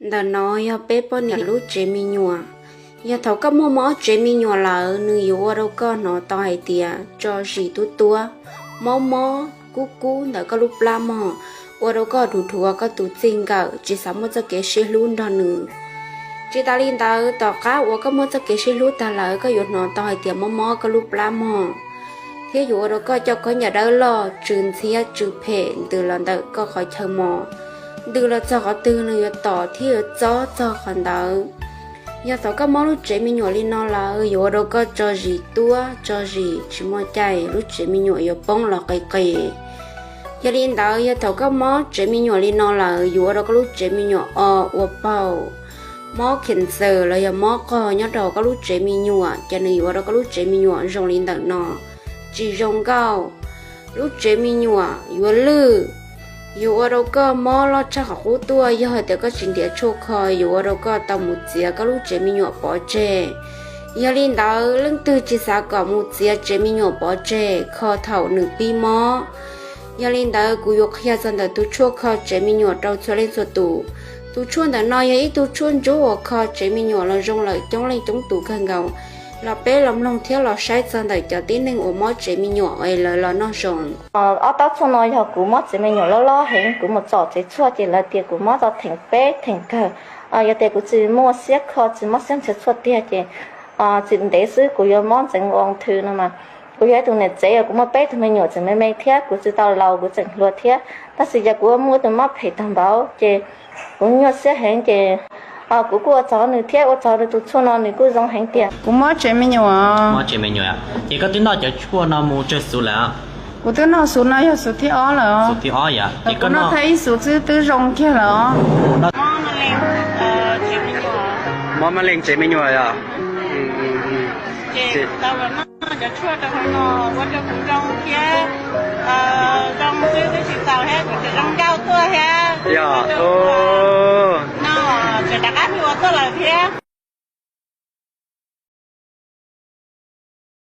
Ntawm no yog peb poj niam lub tsev me nyuam. Yog thaum koj muaj mob tsev me nyuam lawm, nws yuav ua rau koj hnov tau hais tias tso zis tuab tuab, mob mob kub kub ntawm koj lub plab mog, ua rau koj dhuav dhuav koj tus txij nkawm, tsis xav muaj txoj kev sib hlub nrog nws. Tsis tas li ntawd, tom qab uas koj muaj txoj kev sib hlub tag lawm, koj yuav hnov tau hais tias mob mob koj lub plab mog, thiab yuav ua rau koj coj khaub ncaws dawb loj, tsw ntxhiab tsw phem ntws los ntawm koj qhov chaw mos, ntws los txog qhov twg nws yuav tom thiab yuav txob txog qhov ntawd. Yog thaum koj mob lub tsev me nyuam li no lawm, yuav ua rau koj tso zis tuab tso zis tsis muaj caij, lub tsev me nyuam yuav poob los qis qis. Yog li ntawd, yog thaum koj mob tsev me nyuam li no lawm, yuav ua rau koj lub tsev me nyuam o ua paug. Mob khiav ntxaws los yog mob qog nyob rau koj lub tsev me nyuam, ces nws yuav ua rau koj lub tsev me nyuam zoo li ntawm no, tsis zoo nkauj. Lub tsev me nyuam yuav lwj, yuav ua rau koj mob loj tshaj qhov qub tuaj. Yog hais tias koj tsis nrhiav tshuaj kho, yuav ua rau koj tau mus txiav koj lub tsev me nyuam pov tseg. Yog li ntawd, leej twg tsis xav kom mus txiav tsev me nyuam pov tseg kho thaum nws pib mob, yog li ntawd kuv yuav qhia txog ntawm tus tshuaj kho tsev me nyuam rau txhua leej txhua tus. Tus tshuaj ntawm no yog ib tug tshuaj ntsuab uas kho tsev me nyuam los zoo lawm coob leej coob tus kawg nkaus. Los peb los mloog thiab los saib txog ntawm cov tib neeg uas mob tsev me nyuam es lawv los noj zoo. Ob taub tshuaj no yog kuv mob tsev me nyuam loj loj heev, kuv mus txog tsev tshuaj ces lawv tias kuv mob tau theem peb theem kawg. Yog tias kuv tsis muaj siab kho, tsis mob siab nrhiav tshuaj tiag ces tsis ntev xwb kuv yuav mob ntxeev ua thw no mas. Kuv yog ib tug niam tsev uas kuv muaj peb tug me nyuam tseem me me thiab kuv tsis tau laus, kuv tseem hluas thiab. Tab sis yog kuv muaj tus mob phem tag npaum ces kuv nyuaj siab heev ces kuv kuj ua tsaug nws thiab ua tsaug rau tus tshuaj no nws kuj zoo heev tiag. Kuv mob tsev me nyuam. Mob tsev me nyuam. Ces koj twb noj cov tshuaj no mus tsawg xuv lawm? Kuv twb noj xuv no yog xuv thib ob lawm. Xuv thib ob yom? Ces koj noj tau ib xuv xwb twb zoo kiag lawm os. Mob mab leej tsev me nyuam yom? Cov tshuaj rau hauv no ua rau kuv zoo thiab, zoo xwb twb tsis txaus thiab, kuv tseem zoo nkauj tuaj thiab. Yog, no tseem rov qab ua tuaj lawm thiab.